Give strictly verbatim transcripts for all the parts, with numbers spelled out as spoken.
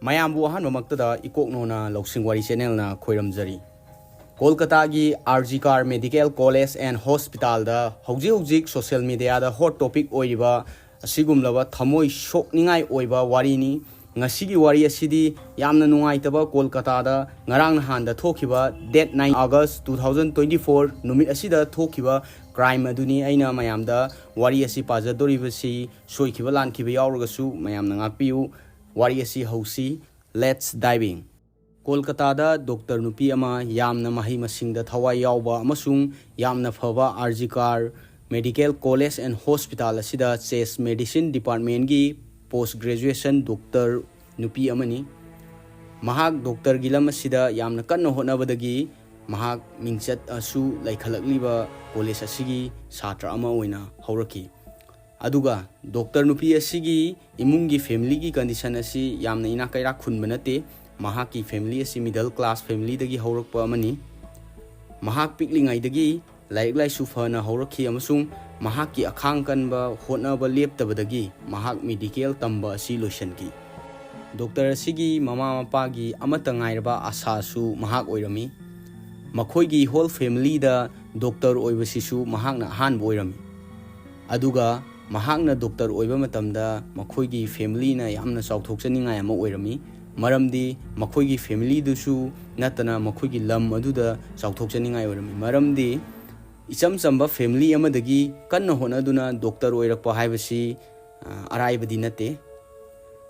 ꯃꯌꯥꯝꯕꯨ ꯑꯍꯥꯟꯕꯃꯛꯇꯗ ꯏꯀꯣꯛꯅꯣꯅ ꯂꯧꯁꯤꯡ ꯋꯥꯔꯤ ꯆꯦꯅꯦꯜꯅ ꯈꯣꯏꯔꯝꯖꯔꯤ꯫ ꯀꯣꯜꯀꯇꯥꯒꯤ ꯑꯥꯔꯖꯤꯀꯥꯔ ꯃꯦꯗꯤꯀꯦꯜ ꯀꯣꯂꯦꯖ ꯑꯦꯟ ꯍꯣꯁꯄꯤꯇꯥꯜꯗ ꯍꯧꯖꯤꯛ ꯍꯧꯖꯤꯛ ꯁꯣꯁꯤꯌꯦꯜ ꯃꯤꯗꯤꯌꯥꯗ ꯍꯣꯠ ꯇꯣꯄꯤꯛ ꯑꯣꯏꯔꯤꯕ ꯑꯁꯤꯒꯨꯝꯂꯕ ꯊꯃꯣꯏ ꯁꯣꯛꯅꯤꯡꯉꯥꯏ ꯑꯣꯏꯕ ꯋꯥꯔꯤꯅꯤ꯫ ꯉꯁꯤꯒꯤ ꯋꯥꯔꯤ ꯑꯁꯤꯗꯤ ꯌꯥꯝꯅ ꯅꯨꯡꯉꯥꯏꯇꯕ ꯀꯣꯜꯀꯇꯥꯗ ꯉꯔꯥꯡ ꯅꯍꯥꯟꯗ ꯊꯣꯛꯈꯤꯕ date nine August two thousand twenty four ꯅꯨꯃꯤꯠ ꯑꯁꯤꯗ ꯊꯣꯛꯈꯤꯕ ꯀ꯭ꯔꯥꯏꯝ ꯑꯗꯨꯅꯤ꯫ ꯑꯩꯅ ꯃꯌꯥꯝꯗ ꯋꯥꯔꯤ ꯑꯁꯤ ꯄꯥꯖꯗꯣꯔꯤꯕꯁꯤ ꯁꯣꯏꯈꯤꯕ ꯂꯥꯟꯈꯤꯕ ꯌꯥꯎꯔꯒꯁꯨ ꯃꯌꯥꯝꯅ ꯉꯥꯛꯄꯤꯌꯨ꯫ ꯋꯥꯔꯤ ꯑꯁꯤ ꯍꯧꯁꯤ꯫ Let's diving꯫ ꯀꯣꯜꯀꯇꯥꯗ ꯗꯣꯛꯇꯔ ꯅꯨꯄꯤ ꯑꯃ ꯌꯥꯝꯅ ꯃꯍꯩ ꯃꯁꯤꯡꯗ ꯊꯋꯥꯏ ꯌꯥꯎꯕ ꯑꯃꯁꯨꯡ ꯌꯥꯝꯅ ꯐꯕ ꯑꯥꯔꯖꯤꯀꯥꯔ ꯃꯦꯗꯤꯀꯦꯜ ꯀꯣꯂꯦꯖ ꯑꯦꯟ ꯍꯣꯁꯄꯤꯇꯥꯜ ꯑꯁꯤꯗ ꯆꯦꯁ ꯃꯦꯗꯤꯁꯤꯟ ꯗꯤꯄꯥꯔꯠꯃꯦꯟꯒꯤ ꯄꯣꯁ ꯒ꯭ꯔꯦꯖꯨꯑꯦꯁꯟ ꯗꯣꯛꯇꯔ ꯅꯨꯄꯤ ꯑꯃꯅꯤ꯫ ꯃꯍꯥꯛ ꯗꯣꯛꯇꯔꯒꯤ ꯂꯝ ꯑꯁꯤꯗ ꯌꯥꯝꯅ ꯀꯟꯅ ꯍꯣꯠꯅꯕꯗꯒꯤ ꯃꯍꯥꯛ ꯃꯤꯡꯆꯠ ꯑꯁꯨ ꯂꯩꯈꯠꯂꯛꯂꯤꯕ ꯀꯣꯂꯦꯖ ꯑꯁꯤꯒꯤ ꯁꯥꯇ꯭ꯔ ꯑꯃ ꯑꯣꯏꯅ ꯍꯧꯔꯛꯈꯤ꯫ ꯑꯗꯨꯒ ꯗꯣꯛꯇꯔ ꯅꯨꯄꯤ ꯑꯁꯤꯒꯤ ꯏꯃꯨꯡꯒꯤ ꯐꯦꯃꯤꯂꯤꯒꯤ ꯀꯟꯗꯤꯁꯟ ꯑꯁꯤ ꯌꯥꯝꯅ ꯏꯅꯥꯛ ꯀꯩꯔꯥꯛ ꯈꯨꯟꯕ ꯅꯠꯇꯦ꯫ ꯃꯍꯥꯛꯀꯤ ꯐꯦꯃꯤꯂꯤ ꯑꯁꯤ ꯃꯤꯗꯜ ꯀ꯭ꯂꯥꯁ ꯐꯦꯃꯤꯂꯤꯗꯒꯤ ꯍꯧꯔꯛꯄ ꯑꯃꯅꯤ꯫ ꯃꯍꯥꯛ ꯄꯤꯛꯂꯤꯉꯩꯗꯒꯤ ꯂꯥꯏꯔꯤꯛ ꯂꯥꯏꯁꯨ ꯐꯅ ꯍꯧꯔꯛꯈꯤ ꯑꯃꯁꯨꯡ ꯃꯍꯥꯛꯀꯤ ꯑꯈꯥꯡ ꯀꯟꯕ ꯍꯣꯠꯅꯕ ꯂꯦꯞꯇꯕꯗꯒꯤ ꯃꯍꯥꯛ ꯃꯦꯗꯤꯀꯦꯜ ꯇꯝꯕ ꯑꯁꯤ ꯂꯣꯏꯁꯤꯟꯈꯤ꯫ ꯗꯣꯛꯇꯔ ꯑꯁꯤꯒꯤ ꯃꯃꯥ ꯃꯄꯥꯒꯤ ꯑꯃꯠꯇ ꯉꯥꯏꯔꯕ ꯑꯁꯥꯁꯨ ꯃꯍꯥꯛ ꯑꯣꯏꯔꯝꯃꯤ꯫ ꯃꯈꯣꯏꯒꯤ ꯍꯣꯜ ꯐꯦꯃꯤꯂꯤꯗ ꯗꯣꯛꯇꯔ ꯑꯣꯏꯕꯁꯤꯁꯨ ꯃꯍꯥꯛꯅ ꯑꯍꯥꯟꯕ ꯑꯣꯏꯔꯝꯃꯤ꯫ ꯑꯗꯨꯒ ꯃꯍꯥꯛꯅ ꯗꯣꯛꯇꯔ ꯑꯣꯏꯕ ꯃꯇꯝꯗ ꯃꯈꯣꯏꯒꯤ ꯐꯦꯃꯤꯂꯤꯅ ꯌꯥꯝꯅ ꯆꯥꯎꯊꯣꯛꯆꯅꯤꯡꯉꯥꯏ ꯑꯃ ꯑꯣꯏꯔꯝꯃꯤ꯫ ꯃꯔꯝꯗꯤ ꯃꯈꯣꯏꯒꯤ ꯐꯦꯃꯤꯂꯤꯗꯨꯁꯨ ꯅꯠꯇꯅ ꯃꯈꯣꯏꯒꯤ ꯂꯝ ꯑꯗꯨꯗ ꯆꯥꯎꯊꯣꯛꯆꯅꯤꯡꯉꯥꯏ ꯑꯣꯏꯔꯝꯃꯤ꯫ ꯃꯔꯝꯗꯤ ꯏꯆꯝ ꯆꯝꯕ ꯐꯦꯃꯤꯂꯤ ꯑꯃꯗꯒꯤ ꯀꯟꯅ ꯍꯣꯠꯅꯗꯨꯅ ꯗꯣꯛꯇꯔ ꯑꯣꯏꯔꯛꯄ ꯍꯥꯏꯕꯁꯤ, ꯑ, ꯑꯔꯥꯏꯕꯗꯤ ꯅꯠꯇꯦ꯫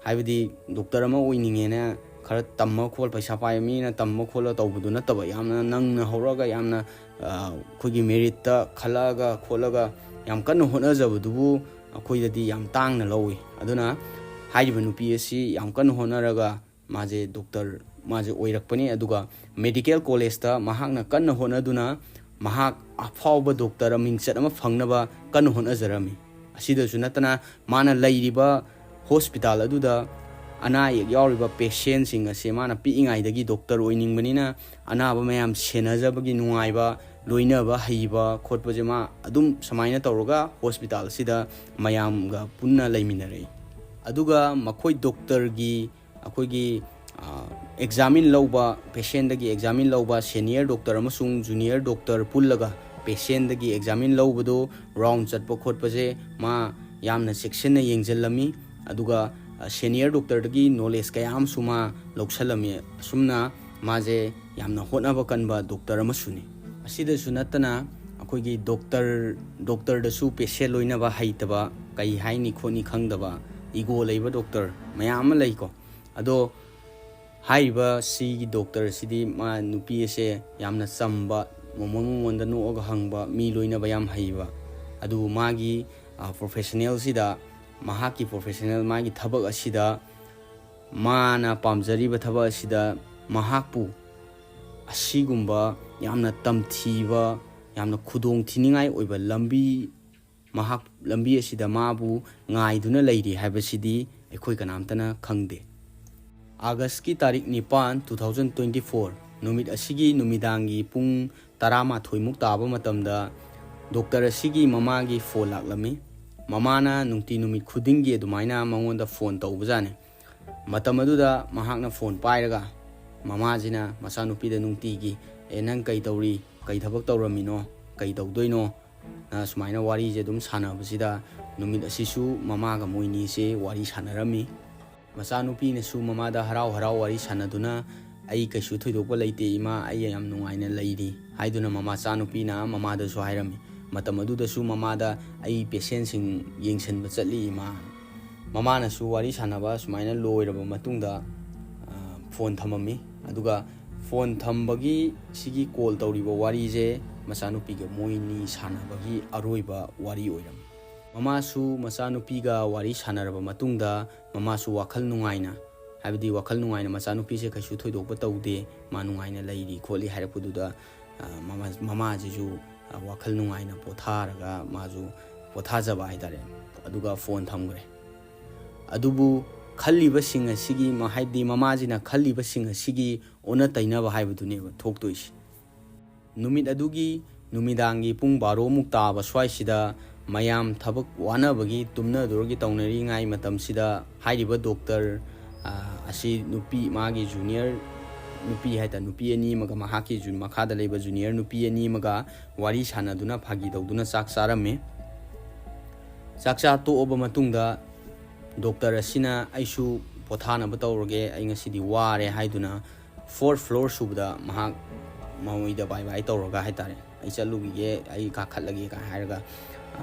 ꯍꯥꯏꯕꯗꯤ ꯗꯣꯛꯇꯔ ꯑꯃ ꯑꯣꯏꯅꯤꯡꯉꯦꯅ ꯈꯔ ꯇꯝꯃ ꯈꯣꯠ, ꯄꯩꯁꯥ ꯄꯥꯏꯕ ꯃꯤꯅ ꯇꯝꯃ ꯈꯣꯠꯂ ꯇꯧꯕꯗꯨ ꯅꯠꯇꯕ, ꯌꯥꯝꯅ ꯅꯪꯅ ꯍꯧꯔꯛꯑꯒ ꯌꯥꯝꯅ, ꯑ, ꯑꯩꯈꯣꯏꯒꯤ ꯃꯦꯔꯤꯠꯇ ꯈꯜꯂꯛꯑꯒ ꯈꯣꯠꯂꯒ ꯌꯥꯝ ꯀꯟꯅ ꯍꯣꯠꯅꯖꯕꯗꯨꯕꯨ ꯑꯩꯈꯣꯏꯗꯗꯤ ꯌꯥꯝ ꯇꯥꯡꯅ ꯂꯧꯏ꯫ ꯑꯗꯨꯅ ꯍꯥꯏꯔꯤꯕ ꯅꯨꯄꯤ ꯑꯁꯤ ꯌꯥꯝ ꯀꯟꯅ ꯍꯣꯠꯅꯔꯒ ꯃꯥꯁꯦ ꯗꯣꯛꯇꯔ, ꯃꯥꯁꯦ ꯑꯣꯏꯔꯛꯄꯅꯤ꯫ ꯑꯗꯨꯒ ꯃꯦꯗꯤꯀꯦꯜ ꯀꯣꯂꯦꯖꯇ ꯃꯍꯥꯛꯅ ꯀꯟꯅ ꯍꯣꯠꯅꯗꯨꯅ ꯃꯍꯥꯛ ꯑꯐꯥꯎꯕ ꯗꯣꯛꯇꯔ ꯃꯤꯡꯆꯠ ꯑꯃ ꯐꯪꯅꯕ ꯀꯟꯅ ꯍꯣꯠꯅꯖꯔꯝꯃꯤ꯫ ꯑꯁꯤꯗꯁꯨ ꯅꯠꯇꯅ ꯃꯥꯅ ꯂꯩꯔꯤꯕ ꯍꯣꯁꯄꯤꯇꯥꯜ ꯑꯗꯨꯗ ꯑꯅꯥ ꯑꯌꯦꯛ ꯌꯥꯎꯔꯤꯕ ꯄꯦꯁꯦꯟꯁꯤꯡ ꯑꯁꯦ ꯃꯥꯅ ꯄꯤꯛꯏꯉꯩꯗꯒꯤ ꯗꯣꯛꯇꯔ ꯑꯣꯏꯅꯤꯡꯕꯅꯤꯅ ꯑꯅꯥꯕ ꯃꯌꯥꯝ ꯁꯦꯟꯅꯖꯕꯒꯤ ꯅꯨꯡꯉꯥꯏꯕ, ꯂꯣꯏꯅꯕ ꯍꯩꯕ ꯈꯣꯠꯄꯁꯦ ꯃꯥ ꯑꯗꯨꯝ ꯁꯨꯃꯥꯏꯅ ꯇꯧꯔꯒ ꯍꯣꯁꯄꯤꯇꯥꯜ ꯑꯁꯤꯗ ꯃꯌꯥꯝꯒ ꯄꯨꯟꯅ ꯂꯩꯃꯤꯟꯅꯔꯛꯏ꯫ ꯑꯗꯨꯒ ꯃꯈꯣꯏ ꯗꯣꯛꯇꯔꯒꯤ ꯑꯩꯈꯣꯏꯒꯤ ꯑꯦꯛꯖꯥꯃꯤꯟ ꯂꯧꯕ, ꯄꯦꯁꯦꯟꯗꯒꯤ ꯑꯦꯛꯖꯥꯃꯤꯟ ꯂꯧꯕ, ꯁꯦꯅꯤꯌꯔ ꯗꯣꯛꯇꯔ ꯑꯃꯁꯨꯡ ꯖꯨꯅꯤꯌꯔ ꯗꯣꯛꯇꯔ ꯄꯨꯜꯂꯒ ꯄꯦꯁꯦꯟꯗꯒꯤ ꯑꯦꯛꯖꯥꯃꯤꯟ ꯂꯧꯕꯗꯣ, ꯔꯥꯎꯟ ꯆꯠꯄ ꯈꯣꯠꯄꯁꯦ ꯃꯥ ꯌꯥꯝꯅ ꯆꯦꯛꯁꯤꯟꯅ ꯌꯦꯡꯁꯤꯜꯂꯝꯃꯤ꯫ ꯑꯗꯨꯒ ꯁꯦꯅꯤꯌꯔ ꯗꯣꯛꯇꯔꯗꯒꯤ ꯅꯣꯂꯦꯖ ꯀꯌꯥ ꯑꯃꯁꯨ ꯃꯥ ꯂꯧꯁꯤꯜꯂꯝꯃꯤ꯫ ꯑꯁꯨꯝꯅ ꯃꯥꯁꯦ ꯌꯥꯝꯅ ꯍꯣꯠꯅꯕ ꯀꯟꯕ ꯗꯣꯛꯇꯔ ꯑꯃꯁꯨꯅꯤ꯫ ꯑꯁꯤꯗꯁꯨ ꯅꯠꯇꯅ ꯑꯩꯈꯣꯏꯒꯤ ꯗꯣꯛꯇꯔ ꯗꯣꯛꯇꯔꯗꯁꯨ ꯄꯦꯁꯦꯟ ꯂꯣꯏꯅꯕ ꯍꯩꯇꯕ, ꯀꯩ ꯍꯥꯏꯅꯤ ꯈꯣꯠꯅꯤ ꯈꯪꯗꯕ, ꯏꯒꯣ ꯂꯩꯕ ꯗꯣꯛꯇꯔ ꯃꯌꯥꯝ ꯑꯃ ꯂꯩꯀꯣ꯫ ꯑꯗꯣ ꯍꯥꯏꯔꯤꯕ ꯁꯤꯒꯤ ꯗꯣꯛꯇꯔꯁꯤꯗꯤ ꯃꯥ ꯅꯨꯄꯤ ꯑꯁꯦ ꯌꯥꯝꯅ ꯆꯝꯕ, ꯃꯉꯣꯟꯗ ꯅꯣꯛꯑꯒ ꯍꯪꯕ, ꯃꯤ ꯂꯣꯏꯅꯕ ꯌꯥꯝ ꯍꯩꯕ꯫ ꯑꯗꯨꯕꯨ ꯃꯥꯒꯤ ꯄ꯭ꯔꯣꯐꯦꯁꯅꯦꯜꯁꯤꯗ, ꯃꯍꯥꯛꯀꯤ ꯄ꯭ꯔꯣꯐꯦꯁꯅꯦꯜ ꯃꯥꯒꯤ ꯊꯕꯛ ꯑꯁꯤꯗ, ꯃꯥꯅ ꯄꯥꯝꯖꯔꯤꯕ ꯊꯕꯛ ꯑꯁꯤꯗ ꯃꯍꯥꯛꯄꯨ ꯑꯁꯤꯒꯨꯝꯕ ꯌꯥꯝꯅ ꯇꯝꯊꯤꯕ, ꯌꯥꯝꯅ ꯈꯨꯗꯣꯡ ꯊꯤꯅꯤꯡꯉꯥꯏ ꯑꯣꯏꯕ ꯂꯝꯕꯤ, ꯃꯍꯥꯛ ꯂꯝꯕꯤ ꯑꯁꯤꯗ ꯃꯥꯕꯨ ꯉꯥꯏꯗꯨꯅ ꯂꯩꯔꯤ ꯍꯥꯏꯕꯁꯤꯗꯤ ꯑꯩꯈꯣꯏ ꯀꯅꯥꯝꯇꯅ ꯈꯪꯗꯦ꯫ ꯑꯥꯒꯁꯀꯤ ꯇꯥꯔꯤꯛ ꯅꯤꯄꯥꯟ, two thousand twenty four, ꯅꯨꯃꯤꯠ ꯑꯁꯤꯒꯤ ꯅꯨꯃꯤꯗꯥꯡꯒꯤ ꯄꯨꯡ ꯇꯔꯥꯃꯥꯊꯣꯏꯃꯨꯛ ꯇꯥꯕ ꯃꯇꯝꯗ ꯗꯣꯛꯇꯔ ꯑꯁꯤꯒꯤ ꯃꯃꯥꯒꯤ ꯐꯣꯟ ꯂꯥꯛꯂꯝꯃꯤ꯫ ꯃꯃꯥꯅ ꯅꯨꯡꯇꯤ ꯅꯨꯃꯤꯠ ꯈꯨꯗꯤꯡꯒꯤ ꯑꯗꯨꯃꯥꯏꯅ ꯃꯉꯣꯟꯗ ꯐꯣꯟ ꯇꯧꯕꯖꯥꯠꯅꯤ꯫ ꯃꯇꯝ ꯑꯗꯨꯗ ꯃꯍꯥꯛꯅ ꯐꯣꯟ ꯄꯥꯏꯔꯒ ꯃꯃꯥꯁꯤꯅ ꯃꯆꯥꯅꯨꯄꯤꯗ ꯅꯨꯡꯇꯤꯒꯤ, "ꯑꯦ, ꯅꯪ ꯀꯩ ꯇꯧꯔꯤ? ꯀꯩ ꯊꯕꯛ ꯇꯧꯔꯝꯃꯤꯅꯣ? ꯀꯩ ꯇꯧꯗꯣꯏꯅꯣ?" ꯅ ꯁꯨꯃꯥꯏꯅ ꯋꯥꯔꯤꯁꯦ ꯑꯗꯨꯝ ꯁꯥꯟꯅꯕꯁꯤꯗ, ꯅꯨꯃꯤꯠ ꯑꯁꯤꯁꯨ ꯃꯃꯥꯒ ꯃꯣꯏꯅꯤꯁꯦ ꯋꯥꯔꯤ ꯁꯥꯟꯅꯔꯝꯃꯤ꯫ ꯃꯆꯥꯅꯨꯄꯤꯅꯁꯨ ꯃꯃꯥꯗ ꯍꯔꯥꯎ ꯍꯔꯥꯎ ꯋꯥꯔꯤ ꯁꯥꯟꯅꯗꯨꯅ, "ꯑꯩ ꯀꯩꯁꯨ ꯊꯣꯏꯗꯣꯛꯄ ꯂꯩꯇꯦ ꯏꯃꯥ, ꯑꯩ ꯌꯥꯝ ꯅꯨꯡꯉꯥꯏꯅ ꯂꯩꯔꯤ" ꯍꯥꯏꯗꯨꯅ ꯃꯃꯥꯆꯥꯅꯨꯄꯤꯅ ꯃꯃꯥꯗꯁꯨ ꯍꯥꯏꯔꯝꯃꯤ꯫ ꯃꯇꯝ ꯑꯗꯨꯗꯁꯨ ꯃꯃꯥꯗ, "ꯑꯩ ꯄꯦꯁꯦꯟꯁꯤꯡ ꯌꯦꯡꯁꯤꯟꯕ ꯆꯠꯂꯤ ꯏꯃꯥ"꯫ ꯃꯃꯥꯅꯁꯨ ꯋꯥꯔꯤ ꯁꯥꯟꯅꯕ ꯁꯨꯃꯥꯏꯅ ꯂꯣꯏꯔꯕ ꯃꯇꯨꯡꯗ, ꯑ, ꯐꯣꯟ ꯊꯝꯃꯝꯃꯤ꯫ ꯑꯗꯨꯒ ꯐꯣꯟ ꯊꯝꯕꯒꯤ ꯁꯤꯒꯤ ꯀꯣꯜ ꯇꯧꯔꯤꯕ ꯋꯥꯔꯤꯁꯦ ꯃꯆꯥꯅꯨꯄꯤꯒ ꯃꯣꯏꯅꯤ ꯁꯥꯟꯅꯕꯒꯤ ꯑꯔꯣꯏꯕ ꯋꯥꯔꯤ ꯑꯣꯏꯔꯝꯃꯤ꯫ ꯃꯃꯥꯁꯨ ꯃꯆꯥꯅꯨꯄꯤꯒ ꯋꯥꯔꯤ ꯁꯥꯟꯅꯔꯕ ꯃꯇꯨꯡꯗ ꯃꯃꯥꯁꯨ ꯋꯥꯈꯜ ꯅꯨꯡꯉꯥꯏꯅ, ꯍꯥꯏꯕꯗꯤ ꯋꯥꯈꯜ ꯅꯨꯡꯉꯥꯏꯅ ꯃꯆꯥꯅꯨꯄꯤꯁꯦ ꯀꯩꯁꯨ ꯊꯣꯏꯗꯣꯛꯄ ꯇꯧꯗꯦ, ꯃꯥ ꯅꯨꯡꯉꯥꯏꯅ ꯂꯩꯔꯤ ꯈꯣꯠꯂꯤ ꯍꯥꯏꯔꯛꯄꯗꯨꯗ, ꯑ, ꯃꯃꯥ-, ꯃꯃꯥꯁꯤꯁꯨ, ꯑ, ꯋꯥꯈꯜ ꯅꯨꯡꯉꯥꯏꯅ ꯄꯣꯊꯥꯔꯒ ꯃꯥꯁꯨ ꯄꯣꯊꯥꯖꯕ ꯍꯥꯏꯇꯥꯔꯦ꯫ ꯑꯗꯨꯒ ꯐꯣꯟ ꯊꯝꯈ꯭ꯔꯦ꯫ ꯑꯗꯨꯕꯨ ꯈꯜꯂꯤꯕꯁꯤꯡ ꯑꯁꯤꯒꯤ, ꯃ-, ꯍꯥꯏꯕꯗꯤ ꯃꯃꯥꯁꯤꯅ ꯈꯜꯂꯤꯕꯁꯤꯡ ꯑꯁꯤꯒꯤ ꯑꯣꯟꯅ ꯇꯩꯅꯕ ꯍꯥꯏꯕꯗꯨꯅꯦꯕ ꯊꯣꯛꯇꯣꯏꯁꯤ꯫ ꯅꯨꯃꯤꯠ ꯑꯗꯨꯒꯤ ꯅꯨꯃꯤꯗꯥꯡꯒꯤ ꯄꯨꯡ ꯕꯥꯔꯣꯃꯨꯛ ꯇꯥꯕ ꯁ꯭ꯋꯥꯏꯁꯤꯗ ꯃꯌꯥꯝ ꯊꯕꯛ ꯋꯥꯅꯕꯒꯤ ꯇꯨꯝꯅꯗꯣꯔꯒꯤ ꯇꯧꯅꯔꯤꯉꯥꯏ ꯃꯇꯝꯁꯤꯗ ꯍꯥꯏꯔꯤꯕ ꯗꯣꯛꯇꯔ ꯑꯁꯤ ꯅꯨꯄꯤ, ꯃꯥꯒꯤ ꯖꯨꯅꯤꯌꯔ ꯅꯨꯄꯤ ꯍꯥꯏꯇꯥꯔꯦ, ꯅꯨꯄꯤ ꯑꯅꯤ ꯑꯃꯒ ꯃꯍꯥꯛꯀꯤ ꯖꯨ- ꯃꯈꯥꯗ ꯂꯩꯕ ꯖꯨꯅꯤꯌꯔ ꯅꯨꯄꯤ ꯑꯅꯤ ꯑꯃꯒ ꯋꯥꯔꯤ ꯁꯥꯟꯅꯗꯨꯅ, ꯐꯥꯒꯤ ꯇꯧꯗꯨꯅ ꯆꯥꯛ ꯆꯥꯔꯝꯃꯤ꯫ ꯆꯥꯛ ꯆꯥ ꯇꯣꯛꯑꯕ ꯃꯇꯨꯡꯗ ꯗꯣꯛꯇꯔ ꯑꯁꯤꯅ "ꯑꯩꯁꯨ ꯄꯣꯊꯥꯅꯕ ꯇꯧꯔꯒꯦ, ꯑꯩ ꯉꯁꯤꯗꯤ ꯋꯥꯔꯦ" ꯍꯥꯏꯗꯨꯅ ꯐꯣꯔ ꯐ꯭ꯂꯣꯔ ꯁꯨꯕꯗ ꯃꯍꯥꯛ ꯃꯣꯏꯗ ꯕꯥꯏ ꯕꯥꯏ ꯇꯧꯔꯒ ꯍꯥꯏꯇꯥꯔꯦ, "ꯑꯩ ꯆꯠꯂꯨꯈꯤꯒꯦ, ꯑꯩ ꯀꯥꯈꯠꯂꯒꯦ" ꯀꯥꯏ ꯍꯥꯏꯔꯒ,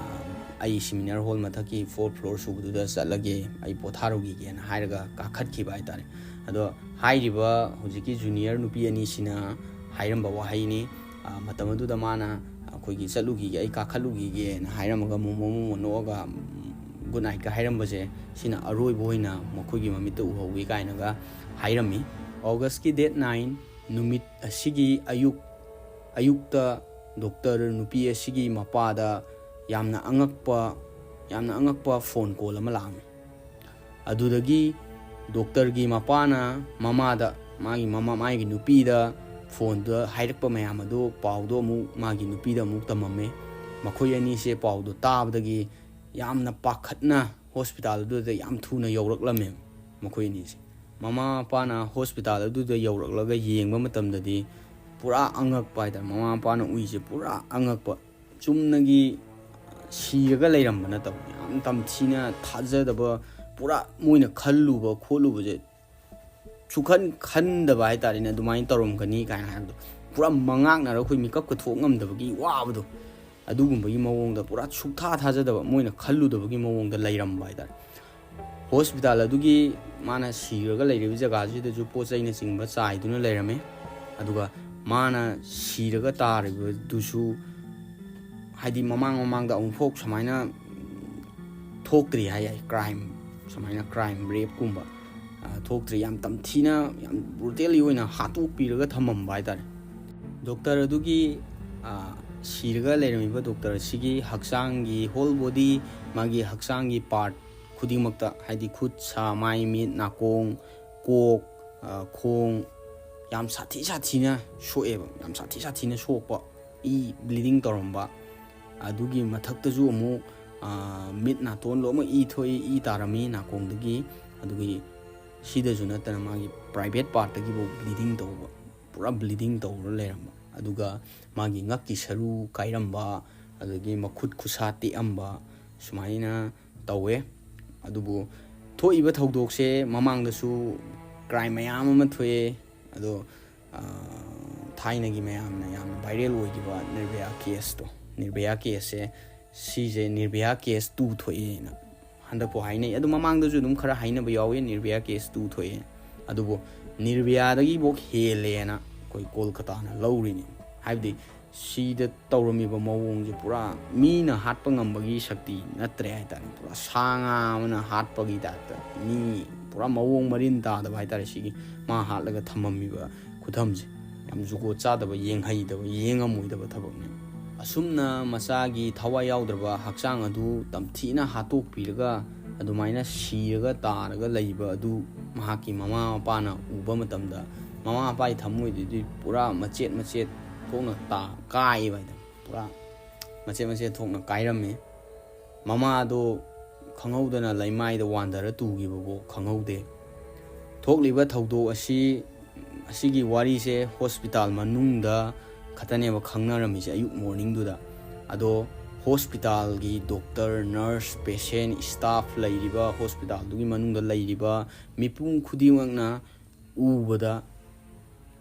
"ꯑꯩ ꯁꯤꯃꯤꯅꯥꯔ ꯍꯣꯜ ꯃꯊꯛꯀꯤ ꯐꯣꯔ ꯐ꯭ꯂꯣꯔ ꯁꯨꯕꯗꯨꯗ ꯆꯠꯂꯒꯦ, ꯑꯩ ꯄꯣꯊꯥꯔꯨꯈꯤꯒꯦꯅ" ꯍꯥꯏꯔꯒ ꯀꯥꯈꯠꯈꯤꯕ ꯍꯥꯏꯇꯥꯔꯦ꯫ ꯑꯗꯣ ꯍꯥꯏꯔꯤꯕ ꯍꯧꯖꯤꯛꯀꯤ ꯖꯨꯅꯤꯌꯔ ꯅꯨꯄꯤ ꯑꯅꯤꯁꯤꯅ ꯍꯥꯏꯔꯝꯕ ꯋꯥꯍꯩꯅꯤ꯫ ꯃꯇꯝ ꯑꯗꯨꯗ ꯃꯥꯅ "ꯑꯩꯈꯣꯏꯒꯤ ꯆꯠꯂꯨꯈꯤꯒꯦ, ꯑꯩ ꯀꯥꯈꯠꯂꯨꯈꯤꯒꯦꯅ" ꯍꯥꯏꯔꯝꯃꯒ ꯃꯣꯃꯣ ꯃꯣꯃꯣ ꯅꯣꯛꯑꯒ ꯒꯨꯗ ꯅꯥꯏꯠꯀ ꯍꯥꯏꯔꯝꯕꯁꯦ, ꯁꯤꯅ ꯑꯔꯣꯏꯕ ꯑꯣꯏꯅ ꯃꯈꯣꯏꯒꯤ ꯃꯃꯤꯠꯇ ꯎꯍꯧꯏ ꯀꯥꯏꯅꯒ ꯍꯥꯏꯔꯝꯃꯤ꯫ ꯑꯣꯒꯁꯀꯤ ꯗꯦꯠ ꯅꯥꯏꯟ ꯅꯨꯃꯤꯠ ꯑꯁꯤꯒꯤ ꯑꯌꯨꯛ ꯑꯌꯨꯛꯇ ꯗꯣꯛꯇꯔ ꯅꯨꯄꯤ ꯑꯁꯤꯒꯤ ꯃꯄꯥꯗ ꯌꯥꯝꯅ ꯑꯉꯛꯄ ꯌꯥꯝꯅ ꯑꯉꯛꯄ ꯐꯣꯟ ꯀꯣꯜ ꯑꯃ ꯂꯥꯛꯑꯝꯃꯤ꯫ ꯑꯗꯨꯗꯒꯤ ꯗꯣꯛꯇꯔꯒꯤ ꯃꯄꯥꯅ ꯃꯃꯥꯗ, ꯃꯥꯒꯤ ꯃꯃꯥ ꯃꯥꯒꯤ ꯅꯨꯄꯤꯗ ꯐꯣꯟꯗ ꯍꯥꯏꯔꯛꯄ ꯃꯌꯥꯝ ꯑꯗꯨ, ꯄꯥꯎꯗꯣ ꯑꯃꯨꯛ ꯃꯥꯒꯤ ꯅꯨꯄꯤꯗ ꯑꯃꯨꯛ ꯇꯝꯃꯝꯃꯦ꯫ ꯃꯈꯣꯏ ꯑꯅꯤꯁꯦ ꯄꯥꯎꯗꯣ ꯇꯥꯕꯗꯒꯤ ꯌꯥꯝꯅ ꯄꯥꯈꯠꯅ ꯍꯣꯁꯄꯤꯇꯥꯜ ꯑꯗꯨꯗ ꯌꯥꯝ ꯊꯨꯅ ꯌꯧꯔꯛꯂꯝꯃꯦ ꯃꯈꯣꯏ ꯑꯅꯤꯁꯦ꯫ ꯃꯃꯥ ꯃꯄꯥꯅ ꯍꯣꯁꯄꯤꯇꯥꯜ ꯑꯗꯨꯗ ꯌꯧꯔꯛꯂꯒ ꯌꯦꯡꯕ ꯃꯇꯝꯗꯗꯤ ꯄꯨꯔꯥ ꯑꯉꯛꯄ ꯍꯥꯏꯇꯥꯔꯦ꯫ ꯃꯃꯥ ꯃꯄꯥꯅ ꯎꯏꯁꯦ ꯄꯨꯔꯥ ꯑꯉꯛꯄ꯫ ꯆꯨꯝꯅꯒꯤ ꯁꯤꯔꯒ ꯂꯩꯔꯝꯕ ꯅꯠꯇꯕ, ꯌꯥꯝ ꯇꯝꯊꯤꯅ ꯊꯥꯖꯗꯕ, ꯄꯨꯔꯥ ꯃꯣꯏꯅ ꯈꯜꯂꯨꯕ ꯈꯣꯠꯂꯨꯕꯁꯦ ꯁꯨꯈꯟ ꯈꯟꯗꯕ ꯍꯥꯏꯇꯥꯔꯦꯅꯦ, ꯑꯗꯨꯃꯥꯏꯅ ꯇꯧꯔꯝꯒꯅꯤ ꯀꯥꯏꯅ ꯍꯥꯏꯕꯗꯣ꯫ ꯄꯨꯔꯥ ꯃꯉꯥꯛꯅꯔ ꯑꯩꯈꯣꯏ ꯃꯤꯀꯞꯀ ꯊꯣꯛ ꯉꯝꯗꯕꯒꯤ ꯋꯥꯕꯗꯣ, ꯑꯗꯨꯒꯨꯝꯕꯒꯤ ꯃꯑꯣꯡꯗ ꯄꯨꯔꯥ ꯁꯨꯛꯊꯥ ꯊꯥꯖꯗꯕ, ꯃꯣꯏꯅ ꯈꯜꯂꯨꯗꯕꯒꯤ ꯃꯑꯣꯡꯗ ꯂꯩꯔꯝꯕ ꯍꯥꯏꯇꯥꯔꯦ꯫ ꯍꯣꯁꯄꯤꯇꯥꯜ ꯑꯗꯨꯒꯤ ꯃꯥꯅ ꯁꯤꯔꯒ ꯂꯩꯔꯤꯕ ꯖꯒꯥꯁꯤꯗꯁꯨ ꯄꯣꯠ ꯆꯩꯅꯆꯤꯡꯕ ꯆꯥꯏꯗꯨꯅ ꯂꯩꯔꯝꯃꯦ꯫ ꯑꯗꯨꯒ ꯃꯥꯅ ꯁꯤꯔꯒ ꯇꯥꯔꯤꯕꯗꯨꯁꯨ, ꯍꯥꯏꯗꯤ, ꯃꯃꯥꯡ ꯃꯃꯥꯡꯗ ꯑꯃꯨꯛꯐꯥꯎ ꯁꯨꯃꯥꯏꯅ ꯊꯣꯛꯇ꯭ꯔꯤ ꯍꯥꯏ ꯌꯥꯏ, ꯀ꯭ꯔꯥꯏꯝ, ꯁꯨꯃꯥꯏꯅ ꯀ꯭ꯔꯥꯏꯝ, ꯔꯦꯞꯀꯨꯝꯕ, ꯑ, ꯊꯣꯛꯇ꯭ꯔꯤ꯫ ꯌꯥꯝ ꯇꯝꯊꯤꯅ, ꯌꯥꯝ ꯕ꯭ꯔꯨꯇꯦꯜꯂꯤ ꯑꯣꯏꯅ ꯍꯥꯠꯇꯣꯛꯄꯤꯔꯒ ꯊꯝꯃꯝꯕ ꯍꯥꯏꯇꯥꯔꯦ꯫ ꯗꯣꯛꯇꯔ ꯑꯗꯨꯒꯤ, ꯑ, ꯁꯤꯔꯒ ꯂꯩꯔꯝꯃꯤꯕ ꯗꯣꯛꯇꯔ ꯑꯁꯤꯒꯤ ꯍꯛꯆꯥꯡꯒꯤ ꯍꯣꯜ ꯕꯣꯗꯤ, ꯃꯥꯒꯤ ꯍꯛꯆꯥꯡꯒꯤ ꯄꯥꯔꯠ ꯈꯨꯗꯤꯡꯃꯛꯇ, ꯍꯥꯏꯗꯤ ꯈꯨꯠ ꯁꯥ, ꯃꯥꯏ ꯃꯤꯠ ꯅꯥꯀꯣꯡ, ꯀꯣꯛ, ꯑ, ꯈꯣꯡ, ꯌꯥꯝ ꯁꯥꯊꯤ ꯁꯥꯊꯤꯅ ꯁꯣꯛꯑꯦꯕ, ꯌꯥꯝ ꯁꯥꯊꯤ ꯁꯥꯊꯤꯅ ꯁꯣꯛꯄ, ꯏ ꯕ꯭ꯂꯤꯗꯤꯡ ꯇꯧꯔꯝꯕ꯫ ꯑꯗꯨꯒꯤ ꯃꯊꯛꯇꯁꯨ ꯑꯃꯨꯛ, ꯑ, ꯃꯤꯠ ꯅꯥꯇꯣꯟ ꯂꯣꯏꯅꯃꯛ ꯏ ꯊꯣꯛꯏ, ꯏ ꯇꯥꯔꯝꯃꯤ ꯅꯥꯀꯣꯡꯗꯒꯤ꯫ ꯑꯗꯨꯒꯤ ꯁꯤꯗꯁꯨ ꯅꯠꯇꯅ ꯃꯥꯒꯤ private partꯇꯒꯤꯐꯥꯎ bleeding ꯇꯧꯕ, ꯄꯨꯔꯥ bleeding ꯇꯧꯔ ꯂꯩꯔꯝꯕ, ꯑꯗꯨꯒ ꯃꯥꯒꯤ ꯉꯛꯀꯤ ꯁꯔꯨ ꯀꯥꯏꯔꯝꯕ, ꯑꯗꯒꯤ ꯃꯈꯨꯠ ꯈꯨꯠꯁꯥ ꯇꯦꯛꯑꯝꯕ, ꯁꯨꯃꯥꯏꯅ ꯇꯧꯋꯦ꯫ ꯑꯗꯨꯕꯨ ꯊꯣꯛꯏꯕ ꯊꯧꯗꯣꯛꯁꯦ ꯃꯃꯥꯡꯗꯁꯨ crime ꯃꯌꯥꯝ ꯑꯃ ꯊꯣꯛꯑꯦ꯫ ꯑꯗꯣ ꯊꯥꯏꯅꯒꯤ ꯃꯌꯥꯝꯅ ꯌꯥꯝꯅ viral ꯑꯣꯏꯈꯤꯕ ꯅꯤꯔꯚꯌꯥ caseꯇꯣ, ꯅꯤꯔꯚꯌꯥ caseꯁꯦ, ꯁꯤꯁꯦ ꯅꯤꯔꯚꯌꯥ case two ꯊꯣꯛꯑꯦꯅ ꯍꯟꯗꯛꯄꯨ ꯍꯥꯏꯅꯩ꯫ ꯑꯗꯨ ꯃꯃꯥꯡꯗꯁꯨ ꯑꯗꯨꯝ ꯈꯔ ꯍꯥꯏꯅꯕ ꯌꯥꯎꯋꯤ, ꯅꯤꯔꯚꯌꯥ case two ꯊꯣꯛꯑꯦ꯫ ꯑꯗꯨꯕꯨ ꯅꯤꯔꯚꯌꯥꯗꯒꯤꯐꯥꯎ ꯍꯦꯜꯂꯦꯅ ꯑꯩꯈꯣꯏ ꯀꯣꯜꯀꯇꯥꯅ ꯂꯧꯔꯤꯅꯤ꯫ ꯍꯥꯏꯕꯗꯤ ꯁꯤꯗ ꯇꯧꯔꯝꯃꯤꯕ ꯃꯑꯣꯡꯁꯦ ꯄꯨꯔꯥ ꯃꯤꯅ ꯍꯥꯠꯄ ꯉꯝꯕꯒꯤ ꯁꯛꯇꯤ ꯅꯠꯇ꯭ꯔꯦ ꯍꯥꯏꯇꯥꯔꯦ꯫ ꯄꯨꯔꯥ ꯁꯥ ꯉꯥ ꯑꯃꯅ ꯍꯥꯠꯄꯒꯤ typeꯇ, ꯃꯤ ꯄꯨꯔꯥ ꯃꯑꯣꯡ ꯃꯔꯤꯟ ꯇꯥꯗꯕ ꯍꯥꯏꯇꯥꯔꯦ꯫ ꯁꯤꯒꯤ ꯃꯥ ꯍꯥꯠꯂꯒ ꯊꯝꯃꯝꯃꯤꯕ ꯈꯨꯊꯝꯁꯦ ꯌꯥꯝ ꯖꯨꯒꯣꯠ ꯆꯥꯗꯕ, ꯌꯦꯡꯍꯩꯗꯕ, ꯌꯦꯡꯉꯝꯃꯣꯏꯗꯕ ꯊꯕꯛꯅꯦ꯫ ꯑꯁꯨꯝꯅ ꯃꯆꯥꯒꯤ ꯊꯋꯥꯏ ꯌꯥꯎꯗ꯭ꯔꯕ ꯍꯛꯆꯥꯡ ꯑꯗꯨ ꯇꯝꯊꯤꯅ ꯍꯥꯠꯇꯣꯛꯄꯤꯔꯒ ꯑꯗꯨꯃꯥꯏꯅ ꯁꯤꯔꯒ ꯇꯥꯔꯒ ꯂꯩꯕ ꯑꯗꯨ ꯃꯍꯥꯛꯀꯤ ꯃꯃꯥ ꯃꯄꯥꯅ ꯎꯕ ꯃꯇꯝꯗ, ꯃꯃꯥ ꯃꯄꯥꯒꯤ ꯊꯃꯣꯏꯗꯨꯗꯤ ꯄꯨꯔꯥ ꯃꯆꯦꯠ ꯃꯆꯦꯠ ꯊꯣꯛꯅ ꯇꯥ-, ꯀꯥꯏꯕ ꯍꯥꯏꯇꯥꯔꯦ꯫ ꯄꯨꯔꯥ ꯃꯆꯦꯠ ꯃꯆꯦꯠ ꯊꯣꯛꯅ ꯀꯥꯏꯔꯝꯃꯤ꯫ ꯃꯃꯥꯗꯣ ꯈꯪꯍꯧꯗꯅ ꯂꯩꯃꯥꯏꯗ ꯋꯥꯟꯊꯔ ꯇꯨꯈꯤꯕꯕꯨ ꯈꯪꯍꯧꯗꯦ꯫ ꯊꯣꯛꯂꯤꯕ ꯊꯧꯗꯣꯛ ꯑꯁꯤ, ꯑꯁꯤꯒꯤ ꯋꯥꯔꯤꯁꯦ hospital ꯃꯅꯨꯡꯗ ꯈꯛꯇꯅꯦꯕ ꯈꯪꯅꯔꯝꯃꯤꯁꯦ, ꯑꯌꯨꯛ morningꯗꯨꯗ꯫ ꯑꯗꯣ hospitalꯒꯤ doctor, nurse, patient, staff ꯂꯩꯔꯤꯕ, hospitalꯗꯨꯒꯤ ꯃꯅꯨꯡꯗ ꯂꯩꯔꯤꯕ ꯃꯤꯄꯨꯝ ꯈꯨꯗꯤꯡꯃꯛꯅ ꯎꯕꯗ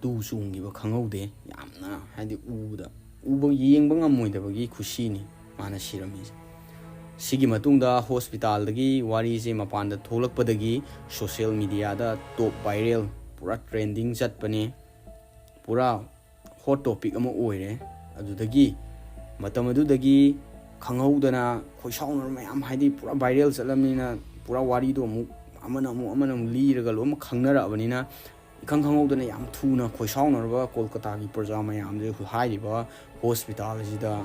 ꯇꯨ ꯆꯣꯡꯈꯤꯕ ꯈꯪꯍꯧꯗꯦ꯫ ꯌꯥꯝꯅ, ꯍꯥꯏꯗꯤ, ꯎꯕꯗ, ꯎꯕ, ꯌꯦꯡꯕ ꯉꯝꯃꯣꯏꯗꯕꯒꯤ ꯈꯨꯁꯤꯅꯤ ꯃꯥꯅ ꯁꯤꯔꯝꯃꯤꯁꯦ꯫ ꯁꯤꯒꯤ ꯃꯇꯨꯡꯗ hospitalꯗꯒꯤ ꯋꯥꯔꯤꯁꯦ ꯃꯄꯥꯟꯗ ꯊꯣꯛꯂꯛꯄꯗꯒꯤ social mediaꯗ top viral, ꯄꯨꯔꯥ trending ꯆꯠꯄꯅꯦ꯫ ꯄꯨꯔꯥ hot topic ꯑꯃ ꯑꯣꯏꯔꯦ꯫ ꯑꯗꯨꯗꯒꯤ, ꯃꯇꯝ ꯑꯗꯨꯗꯒꯤ ꯈꯪꯍꯧꯗꯅ ꯈꯣꯏꯁꯥꯎꯅꯔ ꯃꯌꯥꯝ, ꯍꯥꯏꯗꯤ ꯄꯨꯔꯥ viral ꯆꯠꯂꯕꯅꯤꯅ, ꯄꯨꯔꯥ ꯋꯥꯔꯤꯗꯣ ꯑꯃꯨꯛ ꯑꯃꯅ ꯑꯃꯨꯛ, ꯑꯃꯅ ꯑꯃꯨꯛ ꯂꯤꯔꯒ ꯂꯣꯏꯅꯃꯛ ꯈꯪꯅꯔꯛꯑꯕꯅꯤꯅ, ꯏꯈꯪ ꯈꯪꯍꯧꯗꯅ ꯌꯥꯝ ꯊꯨꯅ ꯈꯣꯏꯁꯥꯎꯅꯔꯕ ꯀꯣꯜꯀꯇꯥꯒꯤ ꯄ꯭ꯔꯖꯥ ꯃꯌꯥꯝꯁꯦ ꯍꯥꯏꯔꯤꯕ hospital ꯑꯁꯤꯗ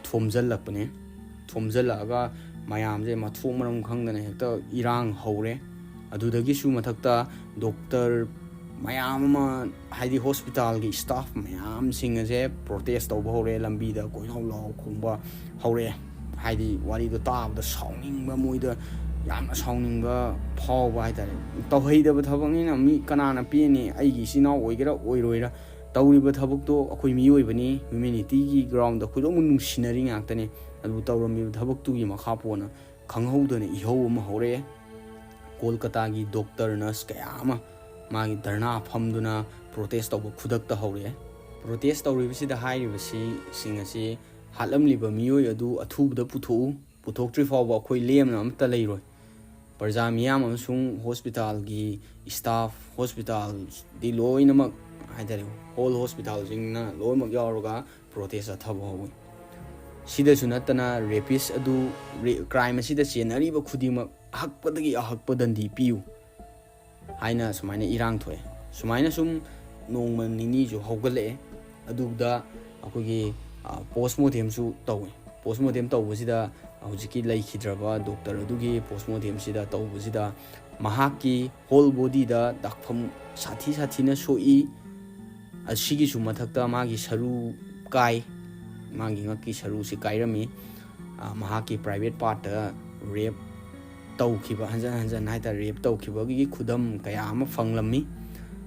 ꯊꯣꯝꯖꯤꯜꯂꯛꯄꯅꯦ꯫ ꯊꯣꯝꯖꯤꯜꯂꯛꯑꯒ ꯃꯌꯥꯝꯁꯦ ꯃꯊꯣꯡ ꯃꯔꯝ ꯈꯪꯗꯅ ꯍꯦꯛꯇ ꯏꯔꯥꯡ ꯍꯧꯔꯦ꯫ ꯑꯗꯨꯗꯒꯤꯁꯨ ꯃꯊꯛꯇ doctor ꯃꯌꯥꯝ ꯑꯃ, ꯍꯥꯏꯗꯤ hospitalꯒꯤ staff ꯃꯌꯥꯝꯁꯤꯡ ꯑꯁꯦ protest ꯇꯧꯕ ꯍꯧꯔꯦ, ꯂꯝꯕꯤꯗ ꯀꯣꯏꯂꯥꯎ ꯂꯥꯎ ꯈꯣꯡꯕ ꯍꯧꯔꯛꯑꯦ꯫ ꯍꯥꯏꯗꯤ ꯋꯥꯔꯤꯗꯣ ꯇꯥꯕꯗ ꯁꯥꯎꯅꯤꯡꯕ, ꯃꯣꯏꯗ ꯌꯥꯝꯅ ꯁꯥꯎꯅꯤꯡꯕ ꯐꯥꯎꯕ ꯍꯥꯏꯇꯥꯔꯦ꯫ ꯇꯧꯍꯩꯗꯕ ꯊꯕꯛꯅꯤꯅ ꯃꯤ ꯀꯅꯥꯅ ꯄꯦꯟꯅꯤ? ꯑꯩꯒꯤ ꯏꯆꯤꯟ ꯏꯅꯥꯎ ꯑꯣꯏꯒꯦꯔꯥ ꯑꯣꯏꯔꯣꯏꯔꯥ, ꯇꯧꯔꯤꯕ ꯊꯕꯛꯇꯣ ꯑꯩꯈꯣꯏ ꯃꯤꯑꯣꯏꯕꯅꯤ, ꯍ꯭ꯌꯨꯃꯦꯅꯤꯇꯤꯒꯤ ꯒ꯭ꯔꯥꯎꯟꯗ ꯑꯩꯈꯣꯏ ꯂꯣꯏꯅꯃꯛ ꯅꯨꯡꯁꯤꯅꯔꯤ ꯉꯥꯛꯇꯅꯤ꯫ ꯑꯗꯨꯕꯨ ꯇꯧꯔꯝꯃꯤꯕ ꯊꯕꯛꯇꯨꯒꯤ ꯃꯈꯥ ꯄꯣꯟꯅ ꯈꯪꯍꯧꯗꯅ ꯏꯍꯧ ꯑꯃ ꯍꯧꯔꯛꯑꯦ꯫ ꯀꯣꯜꯀꯇꯥꯒꯤ ꯗꯣꯛꯇꯔ, ꯅꯔꯁ ꯀꯌꯥ ꯑꯃ ꯃꯥꯒꯤ ꯙꯔꯅꯥ ꯐꯝꯗꯨꯅ ꯄ꯭ꯔꯣꯇꯦꯁ ꯇꯧꯕ ꯈꯨꯗꯛꯇ ꯍꯧꯔꯛꯑꯦ꯫ ꯄ꯭ꯔꯣꯇꯦꯁ ꯇꯧꯔꯤꯕꯁꯤꯗ ꯍꯥꯏꯔꯤꯕꯁꯤꯡ ꯑꯁꯤ, ꯍꯥꯠꯂꯝꯂꯤꯕ ꯃꯤꯑꯣꯏ ꯑꯗꯨ ꯑꯊꯨꯕꯗ ꯄꯨꯊꯣꯛꯎ, ꯄꯨꯊꯣꯛꯇ꯭ꯔꯤ ꯐꯥꯎꯕ ꯑꯩꯈꯣꯏ ꯂꯦꯝꯅ ꯑꯃꯠꯇ ꯂꯩꯔꯣꯏ꯫ ꯄ꯭ꯔꯖꯥ ꯃꯤꯌꯥꯝ ꯑꯃꯁꯨꯡ ꯍꯣꯁꯄꯤꯇꯥꯜꯒꯤ ꯁ꯭ꯇꯥꯐ, ꯍꯣꯁꯄꯤꯇꯥꯜꯗꯤ ꯂꯣꯏꯅꯃꯛ ꯍꯥꯏꯇꯥꯔꯦ, ꯍꯣꯜ ꯍꯣꯁꯄꯤꯇꯥꯜꯁꯤꯡꯅ ꯂꯣꯏꯅꯃꯛ ꯌꯥꯎꯔꯒ ꯄ꯭ꯔꯣꯇꯦꯁ ꯆꯠꯊꯕ ꯍꯧꯋꯤ꯫ ꯁꯤꯗꯁꯨ ꯅꯠꯇꯅ ꯔꯦꯄꯤꯁ ꯑꯗꯨ, ꯔꯦ-, ꯀ꯭ꯔꯥꯏꯝ ꯑꯁꯤꯗ ꯆꯦꯟꯅꯔꯤꯕ ꯈꯨꯗꯤꯡꯃꯛ ꯑꯍꯛꯄꯗꯒꯤ ꯑꯍꯛꯄ ꯗꯟꯗꯤ ꯄꯤꯌꯨ ꯍꯥꯏꯅ ꯁꯨꯃꯥꯏꯅ ꯏꯔꯥꯡ ꯊꯣꯛꯑꯦ꯫ ꯁꯨꯃꯥꯏꯅ ꯁꯨꯝ ꯅꯣꯡꯃ ꯅꯤꯅꯤꯁꯨ ꯍꯧꯒꯠꯂꯛꯑꯦ꯫ ꯑꯗꯨꯗ ꯑꯩꯈꯣꯏꯒꯤ, ꯑ, ꯄꯣꯁꯃꯣꯔꯇꯦꯝꯁꯨ ꯇꯧꯋꯦ꯫ ꯄꯣꯁꯃꯣꯔꯇꯦꯝ ꯇꯧꯕꯁꯤꯗ ꯍꯧꯖꯤꯛꯀꯤ ꯂꯩꯈꯤꯗ꯭ꯔꯕ ꯗꯣꯛꯇꯔ ꯑꯗꯨꯒꯤ ꯄꯣꯁꯃꯣꯔꯇꯦꯝꯁꯤꯗ ꯇꯧꯕꯁꯤꯗ ꯃꯍꯥꯛꯀꯤ ꯍꯣꯜ ꯕꯣꯗꯤꯗ ꯗꯥꯛꯐꯝ ꯁꯥꯊꯤ ꯁꯥꯊꯤꯅ ꯁꯣꯛꯏ꯫ ꯑꯁꯤꯒꯤꯁꯨ ꯃꯊꯛꯇ ꯃꯥꯒꯤ ꯁꯔꯨ ꯀꯥꯏ, ꯃꯥꯒꯤ ꯉꯛꯀꯤ ꯁꯔꯨꯁꯤ ꯀꯥꯏꯔꯝꯃꯤ꯫ ꯑ, ꯃꯍꯥꯛꯀꯤ ꯄ꯭ꯔꯥꯏꯚꯦꯠ ꯄꯥꯔꯠꯇ ꯔꯦꯞ ꯇꯧꯈꯤꯕ, ꯍꯟꯖꯟ ꯍꯟꯖꯟ ꯍꯥꯏꯇꯥꯔꯦ, ꯔꯦꯞ ꯇꯧꯈꯤꯕꯒꯤ ꯈꯨꯗꯝ ꯀꯌꯥ ꯑꯃ ꯐꯪꯂꯝꯃꯤ꯫